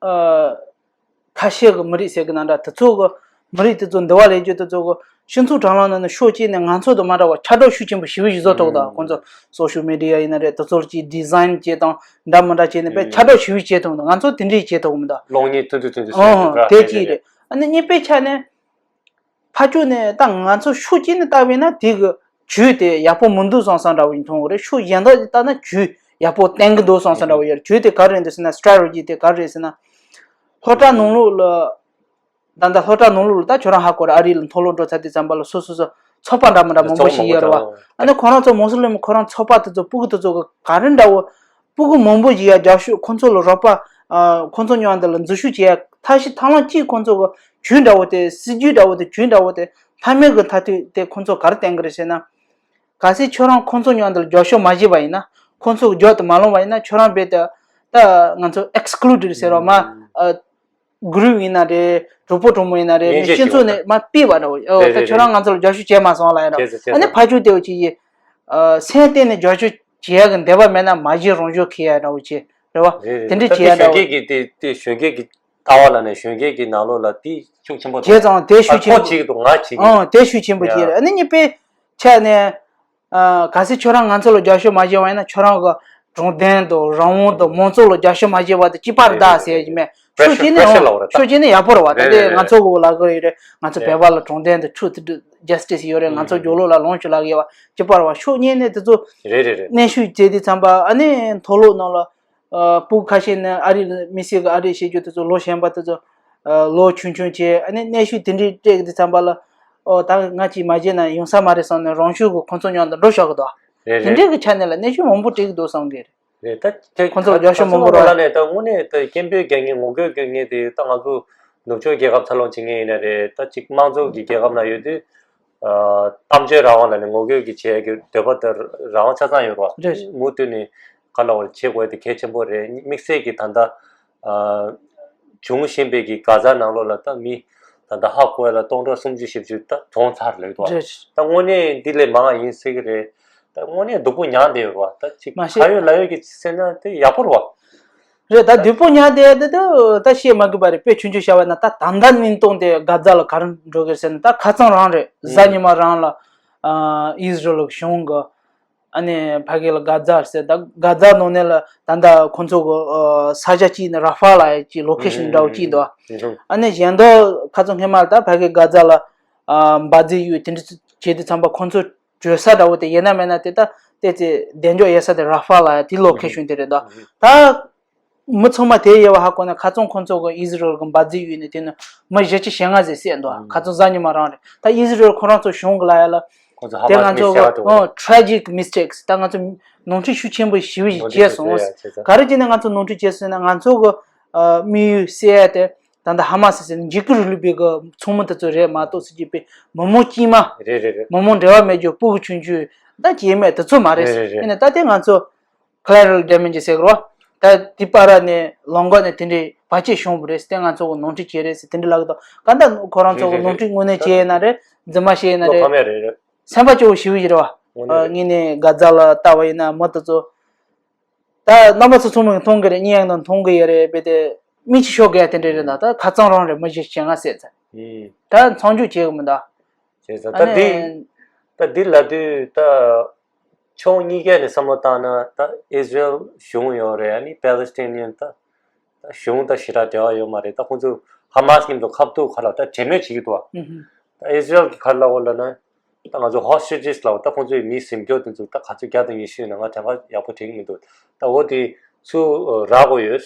ཨ། ཁ་ཤས་གི་མི་རིགས་ཟེར་གི་ན་འདྲ། དེ་ཚོ་གི་མི་རིགས་དེ་ཚོ་འདི་བ་ལས་རྒྱུ་དེ་ཚོ་གི་ སྤྱི་ཚོགས་དྲ་ལམ་ནང་ནས་ཕྱོགས་གཅིག་ནས་ང་ཚོ་དང་མ་འདྲ་བ་ཁྱབ་བསྒྲགས་ཤུགས་ཆེན་པོ་ཞེ་པོ་ཞིག་བཟོ་ཐུབ་ད། ཁོང་ཚོ་སོ་ཤལ་མི་ཌི་ཡ་ཡིན་ན་རེད། དེ་ཚོར་གྱི་ཌི་ཛའིན་བྱེད་སྟངས་འདྲ་མི་འདྲ་བྱས་ནས་དཔེ་ཁྱབ་བསྒྲགས་ཞེ་པོ་བྱེད་ཐུབ་མི་འདུག་ང་ཚོ་དེ་འདྲས་བྱེད་ཐུབ་མི་འདུག་གློག་བརྙན་ཐུང་ཐུང་ཐུང་ཐུང་བཟོས་ཨོ་འདུག་ར། དེ་གཅིག་རེད། ཨ་ནི་གཉིས་པའི་ཆ་ནས། ཕར་ཕྱོགས་ནས་ད་ང་ཚོ་ཕྱོགས་གཅིག་ནས་བལྟས་པས་ན་དེ་གི་ཇུས་དེ་ཡག་པོ་མི་འདུག་བསམ་བསམ་འདྲ་བོ་ཡིན་མཐོང་གི་རེད། ཕྱོགས་གཞན་དག་ལྟ་ན་ཇུས་ཡག་པོ་བསྟན་གི་འདུག་བསམ་བསམ་འདྲ་བོ་ཡོད་རེད། ཇུས་དེ་ག་རེ་རེད་འདུག་ཟེར་ན། སི་ཊེ་ཊེ་ཇི་དེ་ག་རེ་རེད་ཟེར་ན། སློབ་གྲྭ་ནང་ལོགས་ལ། ད་ལྟ་སློབ་གྲྭ་ནང་ལོགས་ལ་ད་ཁྱོད་རང་ཧ་གོ་རེད། ཨ་རི་ལ་མཐོ་སློབ་འགྲོ་ཚར་དུས་ཙམ་པ་ལ་སོ་སོ་སོ་ཚོགས་པ་འདྲ་མི་འདྲ་མང་པོ་ཞིག་ཡོད་རེད་བ། ཨ་ནི་ཁོ་རང་ཚོ་མུ་སི་ལིམ་ཁོ་རང་ཚོགས་པ་དེ་ཚོ་སྤུ་གུ་དེ་ཚོ་གི་ག་རེ་འདྲ་བོ། སྤུ་གུ་མང་པོ་ཞིག་ཡ་རྒྱབ་སྐྱོར་ཁོང་ཚོ་ལ་རོགས་པ། ཨ། ཁོང་ཚོ་མཉམ་དུ་ལ་འཛུལ་ཞུགས་བྱེད་ཡ་ཐབས་ཤེས་ཐབས་ལམ་གཅིག་ཁོང་ཚོ་གི་ཇུས་འདྲ་བོ་དེ། སྲིད་ཇུས་འདྲ་བོ་དེ། ཇུས་འདྲ་བོ་དེ་ལྷ་མོའི་གི་མཐར་ཐུག་དེ་ཁོང་ཚོ་ག་རེ་བསྟན་གི་རེད་ཟེར་ན། གལ་སྲིད་ཁྱོད་རང་ཁོང་ཚོ་མཉམ་དུ་ལ་རྒྱབ་སྐྱོར་མ་བྱས་པ་ཡིན་ན། ཁོང་ཚོ་གི་རྒྱབ་ཏུ་མ་ལོངས་པ་ཡིན་ན། ཁྱོད་རང་རྦད་དེ་ད་ང་ཚོ་ཨེག་སི་ཀུ་ལུ་ཌེཌ་ཟེར་བ་མ། ཨ། གུ་རུབ་ཡིན་ན་རེད། གྲོགས་པོ་གྲོགས་མོ་ཡིན་ན་རེད། མི་སྤྱི་ཚོགས་ནས་མར་ཕུད་པ་འདྲ་བོ། ཨོ། ད་ཁྱོད་རང་ང་ཚོ་ལ་རྒྱབ་སྐྱོར་བྱས་མ་སོང་ལབ་ཡ་འདྲ་བོ། ཨ་ནི་ཕར་ཕྱོགས་དེ་བ་ཅིག་གིས། ཨ། སེམས་གཏིང་ནས་རྒྱབ་སྐྱོར་བྱེད་ཡ་གི་འདོད་པ་མེད་ན་མ་བྱེད་རང་བྱེད་ཁེལ་ཡ་འདྲ་བོ་བྱེད། རེད་བ། དེ་འདྲ་བྱེད་ཡ་འདྲ་བོ། གཞོན་སྐྱེས་ཀྱི་དེ་དེ་གཞོན་སྐྱེས་ཀྱི་ལྟ་བ་ལ་ནས་གཞོན་སྐྱེས་ཀྱི་ནང་ལོགས་ལ་དེ་ཤུགས་ཆེན་པོ་འདུག་བྱས་ཙང་དེ་ཤུགས་ཆེན་པོ། ཁོ་བྱེད་ཀྱི་འདུག་ང་བྱེད་ཀྱི་ཨང་། དེ་ཤུགས་ཆེན་པོ་བྱེད་རེད། ཨ་ནི་གཉིས་པའི་ཆ་ནས། ཨ། གལ་སྲིད་ཁྱོད་རང་ང་ཚོ་ལ་རྒྱབ་སྐྱོར་མ་བྱས་པ་ཡིན་ན། ཁྱོད་རང་གི་དྲང་བདེན་དང་རང་དབང་དང་མང་གཙོ་ལ་རྒྱབ་སྐྱོར་མ་བྱས་པ་དེ་གཅིག་པ་རེད་ད་ཟེར་གྱི་མེད། ཕྱོགས་གཅིག་ནས་ཕྱོགས་གཅིག་ནས་ཡག་པོ་རེད་བ། ད་ལྟའི་ང་ཚོ་གི་ལབ་གི་ཡོད་རེད། ང་ཚོ་བོད་པ་ལ་དྲང་བདེན་དང་ཊུ་རུ་ཐི་ཇ་སི་ཊི་སི་ཡོད་རེད། ང་ཚོ་རྒྱབ་ལོགས་ལ་ལོངས་སྤྱོད་ལབ་གི་ཡོད་བ། གཅིག་པ་རེད་བ། ཕྱོགས་གཉིས་ནས་དེ་ཚོ་གནོན་ཤུགས་བྱས་དུས་ཙམ་པ། ཨ་ནི་མཐོ་སློབ་ནང་ལ། ཨ། སྤུ་གུ་ཁ་ཤས་ནས་ཨ་རི་ལ། མི་སེར་གྱི་ཨ་རི་བྱེད་རྒྱུ་དེ་ཚོ་ལོ་གཞོན་པ་དེ་ཚོ། ཨ། ལོ་ཆུང་ཆུང་བྱས། ཨ་ནི་གནོན་ཤུགས་དེ་འདྲས་སྤྲད་དུས་ཙམ་པ་ལ། ཨོ། ད་ང་གཅིག་མ་བྱས་ན་ཡོང་ས་མ་རེད་བསམ་ནས་རང་ཤུགས་ཀྱིས་ཁོང་ཚོ་མཉམ་དུ་འགྲོ་ཤོག་གི་འདུག་རེད། དེ་རེད། འདྲས་ཀྱི་ཆ་ནས་ལ་གནོན་ཤུགས་མང་པོ་སྤྲད་ཀྱི་འདུག་བསམ་གི་རེད། རེད། ད་དེ་ཁོང་ཚོ་ལ་རྒྱབ་སྐྱོར་མང་པོ་རེད། ལ་ནས་ད་དངོས་གནས་ད་སྐད་འབོད་རྒྱག་མཁན་ངོ་རྒོལ་རྒྱག་མཁན་དེ་ད་ང་ཚོ་ནུབ་ཕྱོགས་རྒྱལ་ཁབ་འཚར་ལོངས་བྱེད་མཁན་ཡིན་ན་རེད། ད་ཅིག་དམངས་གཙོ་གི་རྒྱལ་ཁབ་ནང་ཡོད་དུས། ཨ། གཏམ་བརྗོད་རང་དབང་ལ་ནི་ངོ་རྒོལ་གྱི་བྱེད་ཡག་གི་འདོད་པ་དེ་རང་དབང་ཆ་ཚང་ཡོད་རེད་བ། རེད། མུ་མཐུད་ནས་ག་ལ་བར་བྱེད་དགོས་དེ་གལ་ཆེན་པོ་རེད། དམིགས་བསལ་གྱི་ད་ལྟ། ཨ། བྱུང་བཞིན་པའི་གི་གྷ་ཛ་ནང་ལོགས་ལ་ད་མི་ད་ལྟ་ཧ་གོ་ཡ་ལ་སྟོང་ཕྲག་སུམ་ཅུ་བཞི་བཅུ་ད་གྲོངས་ཚར་ལེགས་འདུག་རེད། ད་དངོས་གནས་འདི་ལས་མང་བ་ཡིན་སྲིད་གི་རེད། ད་དངོས་གནས་སྡུག་པོ་མྱངས་བསྡད་ཡོད་རེད་བ། ད་ཅིག་མ་གཞི་ག་ཡོད་ལ་ཡོད་ཀྱི་ཟེར་ན་དེ་ཡག་པོ་རེད་བ། རེད། ད་སྡུག་པོ་མྱངས་བསྡད་ཡ་དེ་ད་ད་བཤད་མ་དགོས་པ་རེད། དཔེ་ཆུང་ཆུང་བཤད་པ་ན། ད་ད་ལྟ་གནས་སྟངས་དེ་གྷ་ཛ་ལ་ག་རེ་འགྲོ་གི་ཟེར་ན། ད་ཁ་རྩང་རང་རེད། གཟའ་ཉི་མ་རང་ལ། ཨ། ཨིས་རལ་གཞུང་གི། ཨ་ནི་ཕ་གི་ལ་གྷ་ཛ་ཟེར། ད་གྷ་ཛ་ནང་ནས་ལ་ད་ལྟ་ཁོང་ཚོ་གི། ཨ། ས་ཆ་གཅིག་ནི་ར་ཧྥ་ལ་ཡ་གི་ལོ་ཁེ་ཤན་འདྲ་བོ་གཅིག་འདུག་ཨ་ནི་གཞན་དག་ཁ་ཚོན་སྔོན་མ་ལ་ད་ཕ་གི་གྷ་ཛ་ལ། ཨ། འབར་རྫས་གཡུག་དེ་འདྲ་བྱེད་དུས་ཙམ་པ་ཁོང་ཚོ་བྲོས་ས་འདྲ་བོ་དེ་ཡིན་ན་མིན་ན་དེ་ད་དེ་ཚེ་གདེང་འཇོག་ཡོད་ས་དེ་ར་ཧྥ་ལ་ཡ་དེ་ལོ་ཁེ་ཤན་དེ་རེད་འདུག་ད་མི་ཚང་མ་དེ་ཡོད་པ་ཧ་གོ་ན། ཁ་རྩང་ཁོང་ཚོ་གི་ཨིས་རལ་གི་འབར་རྫས་གཡུག་ནས་དེ་ནི་མི་བཞི་བཅུ་ཞེ་ལྔ་ཟིག་བསད་འདུག་ཁ་རྩང་གཟའ་ཉི་མ་རང་རེད། ད་ཨིས་རལ་ཁོ་རང་ཚོ་གཞུང་གི་ལ་ཡ་ལ། ཁོ་ཚོ་དེ་ཧ་མ་ང་ཚོ་གི་ཨོ་tragic mistakes། ད་ང་ཚོ་ནོར་འཁྲུལ་ཤུགས་ཆེན་པོ་ཞེ་པོ་ཞིག་བྱས་སོང་། ག་རེ་བྱས་ན་ང་ཚོ་ནོར་འཁྲུལ་བྱས་སོང་ན། ང་ཚོ་གི་ཨ་དམིགས་ཡུལ་ཟེར་ཡ་དེ། ད་ལྟ་ཧ་མ་སི་ཟེར་ན་འཇིགས་སྐུལ་རིང་ལུགས་པའི་གི་ཚོགས་མི་དེ་ཚོ་རེད་མ་གཏོགས། སྲིད་ཇུས་པའི་མི་མང་དཀྱུས་མ། རེད་རེད་རེད། མི་མང་འབྲེལ་བ་མེད་རྒྱུ་སྤུ་གུ་ཆུང་ཆུང་ད་སྐྱེས་མེད་དེ་ཚོ་མ་རེད། རེད་རེད་རེད། ཡིན་ནའི་ད་དེ་ང་ཚོ་collateral damage ཟེར་གི་རེད་བ། ད་དེ་བར་ནས་ལམ་ཁ་ནས་དེ་འདྲའི་བར་ཆད་བྱུང་བ་རེད་ཟེར། དེ་ང་ཚོ་གི་ནོར་འཁྲུལ་བྱས་རེད་ཟེར། དེ་འདྲ་ལབ་གི་འདུག་གང་ལྟར་ཁོ་རང་ཚོ་གི་རེད་རེད་ནོར་འཁྲུལ་དངོས་གནས་བྱས་ཡིན་ན་རེད། རྫུན་མ་བཤད་ཡིན་ན་རེད། བློ་ཕམ་ཡ་རེད་རེད། སེམས་པ་སྐྱོ་བོ་ཞེ་པོ་ཞིག་རེད་བ། དངོས་གནས་རེད། ངས་ནས་གྷ་ཛ་ལ་ལྟ་བ་ཡིན་ན་མི་དེ་ཚོ། ད་རྣམ་པ་ཚོ་ཚང་མས་མཐོང་གི་རེད། ངས་ཡང་ན་མཐོང་གི་ཡོད་རེད། རྦད་དེ་མིག་ཆུ་ཤོར་དགོས་ཡ་དེ་འདྲ་རེད་ད། ད་ཁ་རྩང་རང་རེད། མི་བཞི་བཅོ་ལྔ་བསད་ཚར། ཨེ། ད་མཚམས་འཇོག་བྱེད་གི་མི་འདུག་བྱས་ཙང་ད་ཨ་འདི་ནི་ད་འདི་ལབ་དུས་ད་ཕྱོགས་གཉིས་ཀ་ནས་བསམ་བློ་བཏང་ན། ད་ཨིས་རལ་གཞུང་ཡོད་རེད། ཨ་ནི་Palestinian ད་ད་གཞུང་ད་ཞེ་དྲག་འབྲེལ་བ་ཡོད་མ་རེད། ད་ཁོང་ཚོ་ཧ་མ་སི་མཉམ་དུ་ཁ་ཐུག་ཁ་ལ་ད་གྲོས་མོལ་བྱེད་ཀྱི་འདུག་བ། ཨུ་ཧུ། ད་ཨིས་རལ་གྱི་ཁ་ལ་འོ་ལབ་ན། ད་ང་ཚོ་hostages ལབ། ད་ཁོང་ཚོའི་མི་འཛིན་སྐྱོང་དེ་ཚོ་ད་ག་ཚོད་བརྒྱ་དང་ཉི་ཤུ་ཡིན་ན་ང་དྲན་པ་ཡག་པོ་དྲན་གྱི་མི་འདུག་ད་འོ་དེ་ཚུར་རག་དགོས་ཡོད།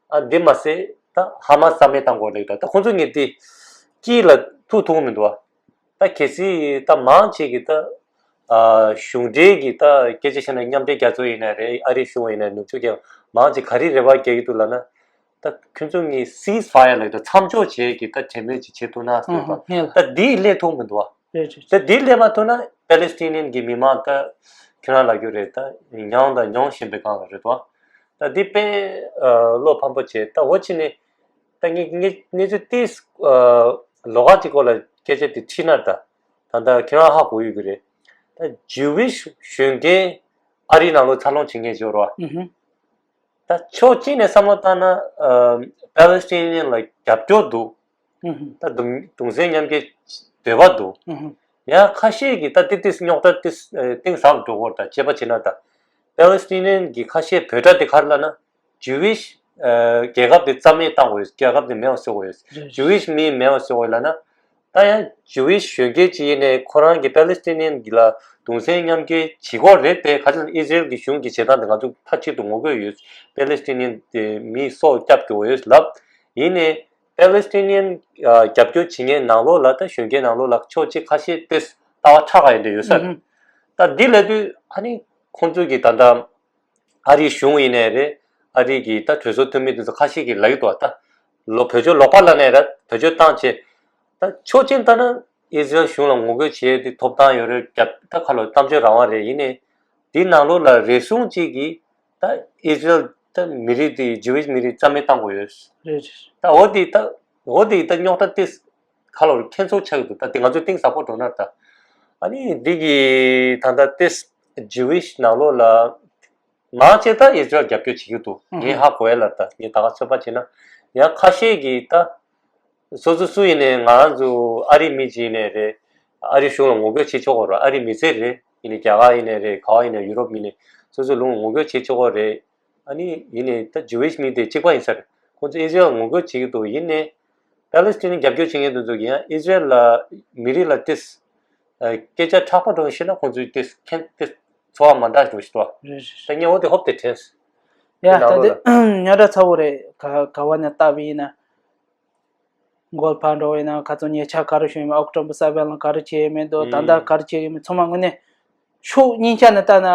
ཨ་འདི་མ་ཟད་ད་ཧ་མ་སི་རྩ་མེད་བཏང་དགོས་ལེགས། ད་ད་ཁོང་ཚོ་ངས་དེ་དཀྱིལ་ལ་ཐུག་ཐུབ་མི་འདུག་བ། ད་གལ་སྲིད་ད་མང་ཆེ་གི་ད་ཨ་གཞུང་འབྲེལ་གྱི་ད་སྐད་ཆ་བཤད་ན་མཉམ་འབྲེལ་རྒྱལ་ཚོགས་ཡིན་ན་རེད། ཨ་རིའི་གཞུང་ཡིན་ན། ནུབ་ཕྱོགས་ཀྱི་མང་ཆེ་ག་རེ་རེ་བ་རྒྱག་གི་འདུག་ལབ་ན། ད་ཁྱོད་ཚོ་ངས་ceasefire ལབ་ད་མཚམས་འཇོག་བྱེད་ཀྱི་ད་གྲོས་མོལ་ཅིག་བྱེད་ཐུབ་ན་ཟེར་བ། ད་འདི་སླེབས་ཐུབ་མི་འདུག་བ། རེད་རེད། ད་འདི་སླེབས་མ་ཐུབ་ན་Palestinian གི་མི་མང་ད་ཁྱོད་རང་ལབ་རྒྱུ་རེད། ད་མྱངས་དང་མྱོང་བཞིན་པའི་སྒང་ལ་རེད་དོ། ད་འདི་དཔེ་ཨ་བློ་ཕམ་པོ་བྱས། ད་འོ་ཕྱི་ནས་ད་ངས་ངས་ངས་ཚོ་ཏིས་ཨ་ལོ་ག་ཅིག་སྐོར་ལ་སྐད་ཆ་དེ་ཁྲིད་ན། ད་ད་ད་ཁྱོད་རང་ཧ་གོ་ཡོད་ཀྱི་རེད། ད་Jewish གཞོན་སྐྱེས་ཨ་རིའི་ནང་ལོགས་འཚར་ལོངས་བྱེད་མཁན་ཅིག་ཡོད་རེད་བ། ཨུ་ཧུ། ད་ཕྱོགས་གཅིག་ནས་བསམ་བློ་བཏང་ན་ཨ་Palestinian ལ་རྒྱབ་སྐྱོར་འདུག་ཨུ་ཧུ། ད་གདུང་གདུང་སེམས་མཉམ་སྐྱེད་ འདོད་པ་འདུག་ཨུ་ཧུ། ཡང་ཁ་ཤས་ཀྱིས་ད་ཏི་ཏིས་རྙོག་དྲ་ཏིས་གཏིང་ཟབ་འགྲོ་གོ་ད་བྱས་པ་བྱས་ན་ད་པེ་ལེ་སི་ཏི་ནི་ཡན་གྱི་ཁ་ཤས་འབོད་སྒྲ་དེ་ག་རེ་ལབ་ན། Jewish རྒྱལ་ཁབ་དེ་རྩ་མེད་བཏང་དགོས་ཡོད། རྒྱལ་ཁབ་དེ་མེད་པ་བཟོ་དགོས་ཡོད། རེད། Jewish མི་མེད་པ་བཟོ་དགོས་ལབ་ན། ད་ཡང་Jewish གཞོན་སྐྱེས་ཅིག་ཡིན་ནའི་ཁོ་རང་གི་པེ་ལེ་སི་ཏི་ནི་ཡན་གྱི་ལ་གདུང་སེམས་མཉམ་སྐྱེད་བྱེད་དགོས་རེད་དེ། ག་ཚོད་ཨི་ཟི་རེལ་གྱི་གཞུང་གི་བྱེད་སྟངས་དེ་ང་ཚོ་མཐའ་གཅིག་ཏུ་ངོ་རྒོལ་ཡོད། པེ་ལེ་སི་ཏི་ནི་ཡན་དེ་མིའི་སྲོག་བསྐྱབས་དགོས་ཡོད་ལབ། ཡིན་ནའི་པེ་ལེ་སི་ཏི་ནི་ཡན་རྒྱབ་སྐྱོར་བྱེད་མཁན་ནང་ལོགས་ལ་ད་གཞོན་སྐྱེས་ནང་ལོགས་ལ་ཕྱོགས་གཅིག་ཁ་ཤས་དེ་ལྟ་བ་ཁྲག་ག་ཡིན་འདྲ་ཡོད་ས་རེད། ད་འདི་ལབ་དུས་ཨ་ནི་ཁོང་ཚོ་གི་ད་ལྟ་ཨ་རིའི་གཞུང་ཡིན་ནའི་རེད། ཨ་རི་གི་ད་གྲོས་ཚོགས་འཐུས་མི་དེ་ཚོ་ཁ་ཤས་ཀྱིས་ལབ་ཀྱི་འདུག་ད་ལོ་བོད་ཆོས་ལོག་པ་ལབ་ནའི་ར་བོད་ཆོས་བཏང་བྱས། ད་ཕྱོགས་གཅིག་ལྟ་ན་ཨི་ཟི་རེལ་གཞུང་ལ་ངོ་རྒོལ་བྱེད་ཡས་དེ་ཐོབ་ཐང་ཡོད་རེད། རྒྱབ་ད་ཁ་ལོ་གཏམ་བརྗོད་རང་དབང་རེད། ཡིན་ནའི་འདི་ནང་ལོགས་ལ་རེ་ཟུང་གཅིག་གིས་ད་ཨི་ཟི་རེལ་ད་མི་རིགས་དེ་Jewish མི་རིགས་རྩ་མེད་བཏང་དགོས་ཡོད། རེད་རེད། ད་འོ་དེ་ད་འོ་དེ་ད་རྙོག་དྲ་དེ་ཁ་ལོ་ཁྱེད་ཚོ་ཆགས་ཀྱི་འདུག་ད་དེ་ང་ཚོ་གཏིང་ཟབ་པོ་འགྲོ་ན་ད། ཨ་ནི་འདི་གི་ད་ལྟ་དེ་Jewish ནང་ལོགས་ལ། མང་ཆེ་ད་ཨི་ཟི་རེལ་རྒྱབ་སྐྱོར་བྱེད་ཀྱི་འདུག་ངས་ཧ་གོ་ཡ་ལ་ད་ངས་ད་ག་ཚོད་པ་བྱས་ན། ཡང་ཁ་ཤས་ཀྱིས་ད་སོ་སོ་སུ་ཡིན་ནའི་ང་རང་ཚོ་ཨ་རི་མི་ཅིག་ཡིན་ནའི་རེད། ཨ་རི་གཞུང་ལ་ངོ་རྒོལ་བྱེད་ཆོག་གི་རེད། ཨ་རི་མི་སེར་རེད། ཡིན་ནའི་རྒྱ་གར་ཡིན་ནའི་རེད། ག་བ་ཡིན་ནའི་ཡུ་རོབ་ཡིན་ནའི་སོ་སོ་ལུང་ངོ་རྒོལ་བྱེད་ཆོག་གི་རེད། ཨ་ནི་ཡིན་ནའི་ད་Jewish མི་དེ་གཅིག་པ་ཡིན་ས་རེད། ཁོང་ཚོ་ཨི་ཟི་རེལ་ངོ་རྒོལ་བྱེད་ཀྱི་འདུག་ཡིན་ནའི་པེ་ལེ་སི་ཏི་ནི་རྒྱབ་སྐྱོར་བྱེད་མཁན་དེ་ཚོ་གིས་ཡང་ཨི་ཟི་རེལ་ལ་མི་རིགས་ལ་ཏིས་སྐད་ཆ་ཁྲག་པ་འགྲོ་ཤེས་ན་ཁོང་ཚོའི་ཏིས་ཁེན་ཏིས་ཚོར་བ་མ་འདྲ་འགྲོ་ཤེས་ཏོ། རེད་རེད། ད་ངས་འོ་དེ་ཧོབ་དེ་དྲན། ཡ་ད་དེ་རྙོག་དྲ་ཚ་བོ་རེད། ག་ག་བ་ནས་བལྟ་བ་ཡིན་ན། མགོ་ལ་ཕར་འགྲོ་བ་ཡིན་ན་ག་ཚོད་ཉེ་ཆར་ག་རེ་བྱུང་ཡོད་མེད། ཨོག་ཊོ་བར་སེ་བེན་ལ་ག་རེ་བྱས་ཡོད་མེད་འདུག་ད་ལྟ་ག་རེ་བྱས་ཡོད་མེད་ཚང་མ་དངོས་གནས། ཕྱོགས་གཉིས་ཆ་ནས་ལྟ་ན་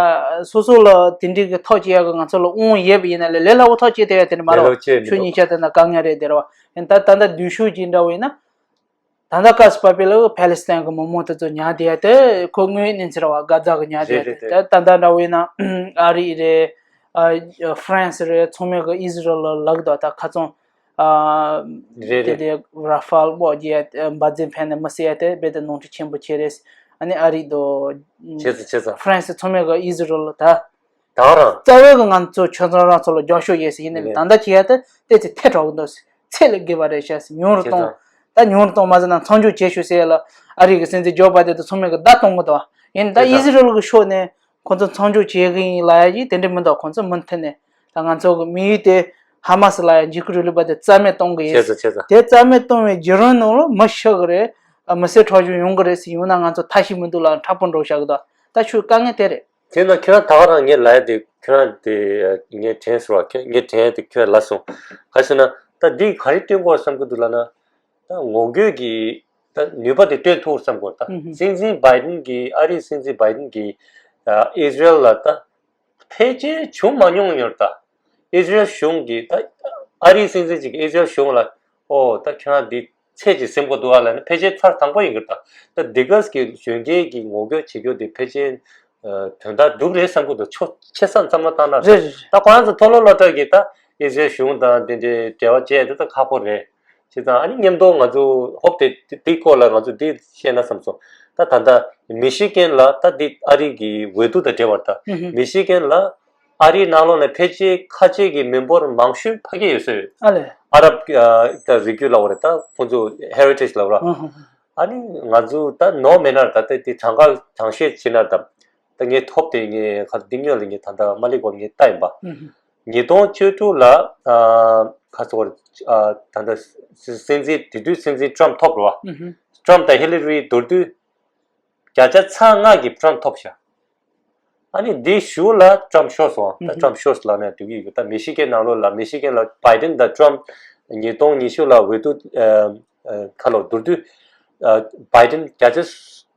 སོ་སོ་ལ་དེ་འདྲའི་གི་ཐག་བཅད་ཡག་གི་ང་ཚོ་ལ་དབང་ཡོད་པ་ཡིན་ན་ལས་ལས་སླ་བོ་ཐག་བཅད་ཐུབ་ཡ་དེ་འདྲ་མ་རེད་བ། ཕྱོགས་གཉིས་ཆ་ལྟ་ན་དཀའ་ངལ་རེད་དེ་རེད་བ། ཡིན་ད་ད་ལྟ་སྡུག་ཤོས་ཅིག་འདྲ་བོ་ཡིན་ན། ད་ལྟ་ག་སི་པ་པེ་ལ་ཕ་ལེ་སི་ཐན་གི་མི་མང་དེ་ཚོ་ཉར་བསྡད་ཡ་དེ་ཁོ་དངོས་ཡོད་གནས་ཚུལ་རེད་བ། གྷ་ཛ་གི་ཉར་བསྡད་ཡ་དེ་ད་ད་ལྟ་འདྲ་བོ་ཡིན་ན་ཨ་རི་རེད། ཨ་ཧྥ་རན་སི་རེད། ཚང་མས་གི་ཨི་ཟི་རེལ་ལ་ལབ་གི་འདུག་ད་ཁ་སང་། ཨ། རེད་དེ་རེད། དེ་ར་ཧྥལ་དབང་རྒྱལ་འབར་རྫས་འཕེན་ནས་མི་བསད་ཡ་དེ་རྦད་དེ་ནོར་འཁྲུལ་ཆེན་པོ་བྱས་རེད། ཨ་ནི་ཨ་རི་དང་། བྱས་ཙང་བྱས་ཙང་། ཧྥ་རན་སི་ཚང་མས་གི་ཨི་ཟི་རེལ་ལ་ད། ད་རང་། རྩ་བའི་གི་ང་ཚོ་ཆོས་ཚང་རང་ཚོ་ལ་རྒྱབ་སྐྱོར་ཡོད་ཟེར་ཡིན་ནའི་རེད། ད་ལྟ་བྱེད་ཡ་དེ་ཏོག་ཙམ་ཐལ་དྲགས་གི་འདུག་ཚད་ལས་བརྒལ་བ་རེད་ཤག་ཉུང་རུ་བྱས་གཏོང་། ཙང་། ད་ཉུང་རུ་གཏོང་མ་ཟེར་ན་མཚམས་འཇོག་བྱེད་ཤོག་ཟེར་ཡ་ལ་ཨ་རི་གི་སྲིད་འཛིན་ཇོ་བྷའི་ཌེན་དང་ཚང་མས་གི་བརྡ་གཏོང་གི་འདུག་ཡིན་ད་བྱས་ཨི་ཙང་། ཟི་རེལ་གི་ཕྱོགས་ནས། ཁོང་ཚོ་མཚམས་འཇོག་བྱེད་ཀྱི་ཡིན་ལབ་ཡ་ཡིན་དེ་འདྲ་མི་འདུག་ཁོང་ཚོ་མུ་མཐུད་ནས་ད་ང་ཚོ་གི་དམིགས་ཡུལ་དེ་ཧ་མ་སི་ལབ་ཡ་འཇིགས་སྐུལ་རིང་ལུགས་པ་དེ་རྩ་མེད་གཏོང་གི་ཡིན། བྱས་ཙང་བྱས་ཙང་། དེ་རྩ་མེད་གཏོང་བའི་བརྒྱུད་རིམ་ནང་ལ་མི་ཤི་གི་རེད། ཨ་མི་སེར་འཕྲོག་བཅོམ་ཡོང་གི་རེད་ཟེར་ཡོང་ན་ང་ཚོ་ཐབས་ཤེས་མི་འདུག་ལབ་མཁྲེགས་པོ་འགྲོ་བཞག་གི་འདུག་ད་ཁྱོད་དཀའ་ངལ་དེ་རེད། དེ་ན་ཁྱེད་རང་ད་ག་རང་ངས་ལབ་ཡ་དེ་ཁྱེད་རང་དེ་ངས་དྲན་སོང་བ། ཁྱེད་ངས་དྲན་ཡ་དེ་ཁྱོད་ལབ་སོང་། ག་ཟེར་ན་ད་འདི་ག་རེ་སྟོན་དགོས་བསམ་གི་འདུག་ལབ་ན། ད་ངོ་རྒོལ་གྱི་ད་ནུས་པ་དེ་སྟོན་ཐུབ་བསམ་གོ་ད་ཧུམ་ཧུམ། སྲིད་འཛིན་བྷའི་ཌེན་གྱིས་ཨ་རིའི་སྲིད་འཛིན་བྷའི་ཌེན་གྱིས་ཨ་ཨི་ཟི་རེལ་ལ་ད་ཕལ་ཆེར་བྱུང་མ་མྱོང་ཡོད་ད། ཨི་ཟི་རེལ་གཞུང་གིས་ད་ཨ་རིའི་སྲིད་འཛིན་ཅིག་གིས་ཨི་ཟི་རེལ་གཞུང་ལ་ཨོ་ད་ཁྱེད་རང་འདི་ཚད་ཅིག་ཟིན་དགོས་འདུག་ཨ་ལབ་ན་ཕལ་ཆེར་ཚར་དང་པོ་ཡིན་གྱི་ད། ད་འདི་ག་གི་གཞོན་སྐྱེས་ཀྱི་ངོ་རྒོལ་བྱེད་རྒྱུ་དེ་ཕལ་ཆེར་ཨ་དོན་དག་སྒྲུབ་རེད་བསམ་གྱི་འདུག་ཆོ་ཆེ་ས་བསམ་བློ་བཏང་ན་རེད་རེད། རེད་རེད། ད་ཁོ་རང་ཚོ་མཐོ་སློབ་སློབ་གྲྭ་གི་ད་ཨི་ཟི་རེལ་གཞུང་དང་དེ་འདྲའི་འབྲེལ་བ་བཅད་དེ་ད་ཁག་པོ་རེད། བྱས་ཙང་ཨ་ནི་མཉམ་དུ་ང་ཚོ་ཧོབ་དེ་དེའི་སྐོར་ལ་ང་ཚོ་འདི་བཤད་ན་བསམ་སོང་། ད་ད་ལྟ་མི་ཤི་གན་ལ་ད་འདི་ཨ་རི་གི་འོས་བསྡུ་དང་འབྲེལ་བར་ད་ཧུམ་ཧུམ། མི་ཤི་གན་ལ་ཨ་རིའི་ནང་ལོགས་ནས་ཕལ་ཆེར་ཁ་ཆེ་གི་མི་འབོར་མང་ཤོས་ཕ་གི་ཡོད་ས་ཡོད། ཨ་ལས། ཨ་རབ་ཨ་ད་རིགས་རྒྱུད་ལབ་པ་རེད། ད་ཁོང་ཚོ་ཧེ་རི་ཊེཇ་ལབ་ར། ཧུམ་ཧུམ་ཧུམ། ཨ་ནི་ང་ཚོ་ད་ནོར་མེད་ན་ད་ལྟ་དེ་གྲངས་ཀ་གྲངས་བཤེར་བྱེད་ན་ད་ད་ངས་ཐོབ་དེ་ངས་ཁ་འདི་སྔོན་ལ་ངས་ད་ལྟ་མ་ལེགས་པར་ངས་ལྟ་ཡིན་པ། ཨུ་ཧུ། ཉིས་སྟོང་བཅུ་དྲུག་ལ་ཨ་ཁ་ཚོར་ཨ་ད་ལྟ་སྲིད་འཛིན་དེ་དུས་སྲིད་འཛིན་ཊམ་ཐོབ་རེད་བ། ཨུ་ཧུ། ཊམ་དང་ཧི་ལི་རི་མདོར་བསྡུས་བརྒྱ་ཆ་ཚ་ལྔ་གི་ཊམ་ཐོབ་ཤག་ཨ་ནི་འདི་གཞུག་ལ་ཊམ་ཤོར་སོང་། ད་ཨུ་ཧུ། ཊམ་ཤོར་སོང་ལབ་ནས་འདུག་གི་ཡོད། ད་མི་ཤི་གན་ནང་ལོགས་ལ་མི་ཤི་གན་ལ་བྷའི་ཌེན་དང་ཊམ་ཉིས་སྟོང་ཉི་ཤུ་ལ་འོས་བསྡུ་ཨ་ཨ་ཁ་ལོ་བསྡུར་དུས་ཨ་བྷའི་ཌེན་བརྒྱ་ཆ་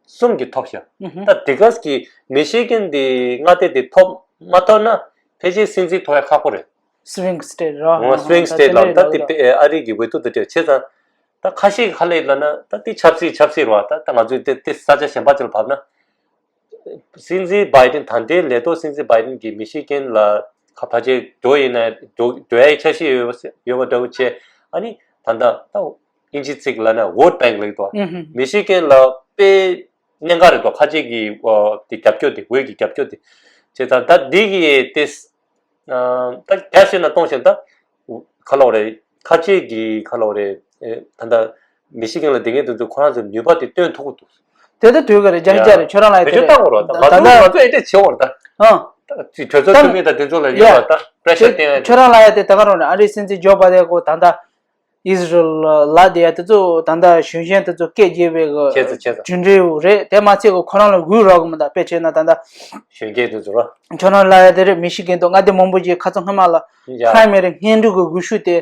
གསུམ་གྱིས་ཐོབ་ཤག་ཨུ་ཧུ། ད་དེ་ག་གི་མི་ཤི་གན་དེ་མངའ་སྡེ་དེ་ཐོབ་མ་ཐོབ་ན་ཕལ་ཆེར་སྲིད་འཛིན་ཐོབ་ཡ་ཁག་པོ་རེད། སུའིང་སི་ཊེ་ཊི་ར། ཨོ་སུའིང་སི་ཊེ་ཊི་ལ་ད་དེ་དཔེ་ཨ་རི་གི་འོས་བསྡུ་དེ་འདྲ་བྱས་ཙང་། ད་ཁ་ཤས་ཁ་ལས་ལབ་ན་ད་དེ་ཆབ་སྲིད་ཆབ་སྲིད་རེད་བ། ད་ད་ང་ཚོས་དེ་དེ་ས་ཆ་གཞན་པ་ཅིག་ལ་བབས་ན། སྲིད་འཛིན་བྷའི་ཌེན་ད་ལྟའི་ལས་ཐོག་སྲིད་འཛིན་བྷའི་ཌེན་གྱིས་མི་ཤི་གན་ལ་ཁ་ཕལ་ཆེར་འགྲོ་ཡིན་ན་འགྲོ་འགྲོ་ཡའི་འཆར་གཞི་ཡོད་པ་ཡོད་པ་འདྲ་བོ་བྱས། ཨ་ནི་ད་ལྟ་ད་དབྱིན་ཇི་ཚིག་ལབ་ན་བྷོ་ཊི་བེང་ལབ་ཀྱི་འདུག་ཨུ་ཧུ། མི་ཤི་གན་ལ་དཔེ་གནད་འགག་རེད་འདུག་ཁ་ཆེ་གི་ཨོ་དེ་རྒྱབ་སྐྱོར་དེ་འོས་ཀྱི་རྒྱབ་སྐྱོར་དེ་བྱས་ཙང་ད་འདི་གི་དེ་ཨ་ད་རྒྱ་ཤེས་ན་གཏོང་ཤེས་ད་ཁ་ལོ་རེད། ཁ་ཆེ་གི་ཁ་ལོ་རེད། ཨེ་ད་ད། མི་ཤི་གན་ལ་བསྡད་མཁན་དེ་ཚོ་ཁོ་རང་ཚོ་ནུས་པ་དེ་སྟོན་ཐུབ་ཀྱི་འདུག་དེ་ལྟ་དུས་ག་རེ་རྒྱ་ཆེ་རེད། ཁྱོད་རང་ལ་ཡ་དེ་བེད་སྤྱོད་བཏང་དགོས་རེད། ད་ང་ད་ཚོ་ད་ང་ཚོ་ཨེ་འདྲས་བྱེད་དགོས་རེད་ད། ཨང་། ཅིག་གྲོས་ཚོགས་འཐུས་མི་དང་དེ་ཚོ་ལ་ཡ་ཡོད་ད་པྲེ་ཤར་སྟོན་ཡ་ཁྱོད་རང་ལ་ཡ་དེ་ད་ག་རང་རེད། ཨ་རིའི་སྲིད་འཛིན་ཇོ་བྷ་དན་གོ་ད་ལྟ་ཨི་ཟི་རེལ་ལ་དེ་ཡ་དེ་ཚོ་ད་ལྟ་གཞོན་གཞོན་དེ་ཚོ་སྐད་རྒྱས་པའི་གི་བྱས་ཙང་བྱས་ཙང་གྲུབ་འབྲས་རེད། དེ་མ་ཚད་གི་ཁོ་རང་ལ་འུད་རོགས་གི་མི་འདུག་དཔེ་བྱས་ན་ད་ལྟ་གཞོན་སྐྱེས་དེ་ཚོ་ར། ཁྱོད་རང་ལ་ཡ་དེ་རེད། མི་ཤི་གན་དུ་ང་དེ་མང་པོ་ཅིག་ཁ་ཚང་སྔ་མ་ལ་ཡ་ཕྲའི་མེ་རི་སྔོན་འགྲོ་གི་འོས་ཤོག་དེ་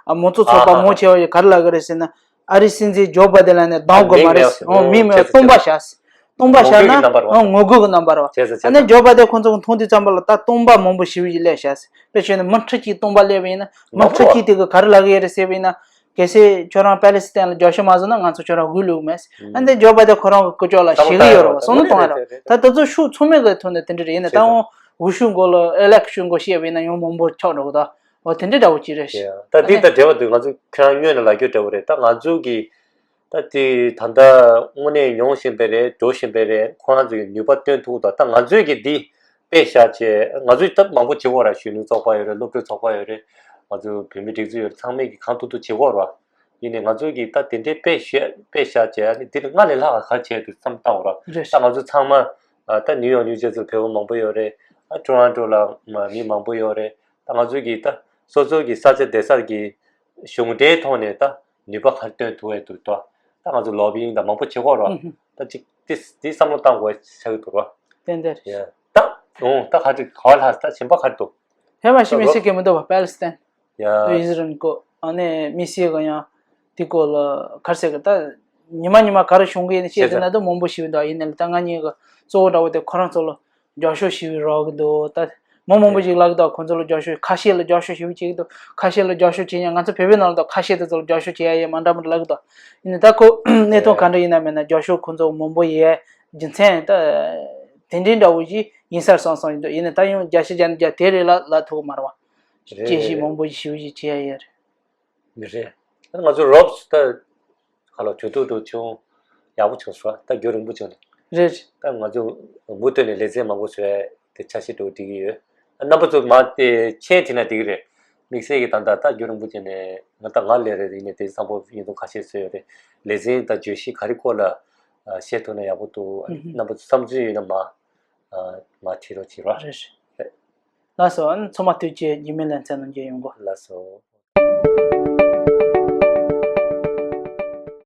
མང་གཙོ་ཚོགས་པ་ཨ་ཧ་མང་ཆེ་བ་ཡི་ག་རེ་ལབ་གི་རེད་ཟེར་ན། ཨ་རིའི་སྲིད་འཛིན་ཇོ་བྷ་དན་ལ་ནས་ལྡང་དགོས་མ་རེད། ཨོ་མིང་མེད་སྟོང་པ་བཞག་སྟོང་པ་བཞག་ན་ངོ་རྒོལ་གྱི་རྣམ་པ་རེད་བ། ཨོ་ངོ་རྒོལ་གྱི་རྣམ་པ་རེད་བ། བྱས་ཙང་བྱས་ཙང་། ཨ་ནི་ཇོ་བྷ་དན་ཁོང་ཚོ་གི་མཐོང་དུས་ཙམ་པ་ལ་ད་སྟོང་པ་མང་པོ་ཞེ་པོ་ཅིག་སླེབས་བཞག་དཔེ་བྱས་ན་མི་ཁྲི་གཅིག་སྟོང་པ་སླེབས་པ་ཡིན་ན་མི་ཁྲི་གཅིག་དེ་གི་ག་རེ་ལབ་གི་ཡོད་རེད་ཟེར་བ་ཡིན་ན། གལ་སྲིད་ཁྱོད་རང་པ་ལི་སི་ཐན་ལ་རྒྱབ་སྐྱོར་མ་བཟོ་ན་ང་ཚོ་ཁྱོད་རང་འོས་བླུག་མེད། ཨ་ནི་ཇོ་བྷ་དན་ཁོ་རང་གི་ཀུ་ཅོ་ལ་ཞེད་ཀྱི་ཡོད་རེད་བ། བསམ་བློ་གཏོང་ཡ་རེད་བ། ད་དེ་ཚོ་ཤུགས་ཚང་མའི་གི་ཐོག་ནས་དེ་འདྲ་རེད། ཡིན་ན་ད་འོ་འོས་ཤོག་མགོ་ལ་ཨེ་ལེག་ཤོན་མགོ་བཤད་པ་ཡིན་ན་ཡང་མང་པོ་ཆགས་འགྲོ་གི་ད། འོ་དེ་འདྲའི་འདྲ་བོ་ཅིག་རེད། ཡ། ད་འདི་དང་འབྲེལ་བ་དུ་ང་ཚོས་ཁྱེད་རང་སྔོན་ནས་ལབ་རྒྱུ་འདྲ་བོ་རེད། ད་ང་ཚོ་གི་ད་དེ་ད་ལྟ་དངོས་གནས་མྱོང་བཞིན་པའི་རེད། འགྲོ་བཞིན་པའི་རེད། ཁོ་རང་ཚོ་གི་ནུས་པ་སྟོན་ཐུབ་ད། ད་ང་ཚོས་གི་འདི་དཔེ་བཞག་བྱས་ང་ཚོས་ད་མང་པོ་བྱེད་དགོས་ར། གཞོན་ནུ་ཚོགས་པ་ཡོད་རེད། སློབ་ཕྲུག་ཚོགས་པ་ཡོད་རེད། ང་ཚོ་བོད་མི་སྒྲིག་འཛུགས་ཡོད་རེད། ཚང་མས་གི་གང་ཐུབ་ཐུབ་བྱེད་དགོས་ར། ཡིན་ནའི་ང་ཚོས་གི་ད་དེ་འདྲའི་དཔེ་བཞག་དཔེ་བཞག་བྱས་ཨ་ནི་འདི་ལ་སྔར་ལས་ལྷག་ག་ག་བྱས་འདུག་བསམ་བཏང་དགོས་ར། རེད། ད་ང་ཚོ་ཚང་མ་ད་ནིའུ་ཡོག་ནིའུ་ཇར་སི་བོད་པ་མང་པོ་ཡོད་རེད། ཨ་ཊོ་རོན་ཊོ་ལ་མ་མི་མང་པོ་ཡོད་རེད། ད་ང་ཚོས་གི་ད་སོ་སོ་གི་ས་ཆ་སྡོད་སར་གི་གཞུང་འབྲེལ་ཐོག་ནས་ད་ནུས་པ་ག་རེ་སྟོན་ཐུབ་ཡས་འདུག་ད། ད་ང་ཚོ་ལོ་བི་ཡིང་དང་མང་པོ་བྱེད་དགོས་རེད་བ། ཨུ་ཧུ། ད་ཅིག་དེ་དེ་བསམ་བློ་བཏང་དགོས་ཆགས་ཀྱི་འདུག་ར། ཏན་ཏན་རེད། ཡ། ད་འོང་ད་ག་ཅིག་ག་བ་ལྷག་ད་གཞན་པ་ག་རེ་འདུག་ཧེ་མ་ཤི་མི་སྲིད་ཀྱི་མི་འདུག་བ། པ་ལི་སི་ཐན། ཡ། ཨི་ཟི་རན་གོ་ཨ་ནི་མི་སི་གི་ཡང་དེ་གོ་ལ་ག་རེ་ཟེར་གི་ད་ཉི་མ་ཉི་མ་ག་རེ་བྱུང་གི་ཡིན་ཤེས་ཟེར་ན་ད་མང་པོ་ཞིག་འདུག་ཡིན་ནའི་ད་ང་གཉིས་ཀྱི་གཙོ་བོ་འདྲ་བོ་དེ་ཁོ་རང་ཚོ་ལ་རྒྱབ་སྐྱོར་ཞེ་པོ་རག་གི་འདུག་ད་མི་མང་པོ་ཞིག་ལབ་གི་འདུག་ཁོང་ཚོ་ལ་རྒྱབ་སྐྱོར་ཁ་ཤས་ལ་རྒྱབ་སྐྱོར་ཞེ་པོ་བྱེད་ཀྱི་འདུག་ཁ་ཤས་ལ་རྒྱབ་སྐྱོར་བྱེད་མཁན་ང་ཚོ་བོད་པའི་ནང་ལ་འདུག་ཁ་ཤས་དེ་ཚོ་ལ་རྒྱབ་སྐྱོར་བྱེད་ཡ་ཡོད་མ་འདྲ་མི་འདྲ་ལབ་གི་འདུག་ཡིན་ནའི་ད་ཁོ་གནས་སྟངས་ག་འདྲ་ཡིན་ན་མིན་ན་རྒྱབ་སྐྱོར་ཁོང་ཚོ་མང་པོ་ཡོད་རྒྱུ་མཚན་ད་དེ་འདྲའི་འདྲ་བོ་ཞིག་ཡིན་ས་རེད་བསམ་བསམ་ཡིན་འདུག་ཡིན་ནའི་ད་ཡང་བརྒྱ་ཆ་བརྒྱ་ནས་བརྒྱ་དེ་རེད་ལབ་ལབ་ཐུབ་གི་མ་རེད་བ། རེད་དཔྱད་ཞིབ་རེད་མང་པོ་ཞིག་ཞིབ་ཞིབ་བྱེད་ཡ་ཡོད་རེད། མི་རེད། ད་ང་ཚོ་རོབ་ད་ག་ལ་གྲོས་བསྡུར་འགྲོ་བྱུང་ཡག་པོ་བྱུང་སོང་། ད་རྒྱུན་རིང་པོ་བྱུང་ནས། རེད། ད་ང་ཚོ་མུ་མཐུད་ནས་ལེ་ཚན་མང་པོ་བཟོས་དེ་འཆར་གཞི་འགྲོ་འགྲིག་གི་ཡོད། རྣམ་པ་ཚོ་མ་དེ་མཆན་བྲིས་ན་འགྲིག་གི་རེད། དམིགས་བསལ་གྱི་ད་ལྟ་ད་རྒྱུན་རིང་པོ་བྱས་ནས་ང་ད་ང་ལས་རེད། ཡིན་ནའི་དེ་བཟང་པོ་ཡིན་དུ་ཁ་ཤས་བཟོས་ཡོད་རེད། ལེ་ཚན་ད་བརྗོད་གཞི་ག་རེ་སྐོར་ལ་བཤད་ཐུབ་ན་ཡག་པོ་འདུག་ཨུ་ཧུ། རྣམ་པ་ཚོ་བསམ་ཚུལ་ཡོད་ན་མ་མ་བྲིས་རོགས་བྱེད་རོགས། རེད་རེད། ལགས་སོ། ཨ་ནི་ཚང་མ་ཐུགས་རྗེ་ཆེ། རྗེས་མའི་ལེ་ཚན་ནང་མཇལ་ཡོང་གོ། ལགས་སོ།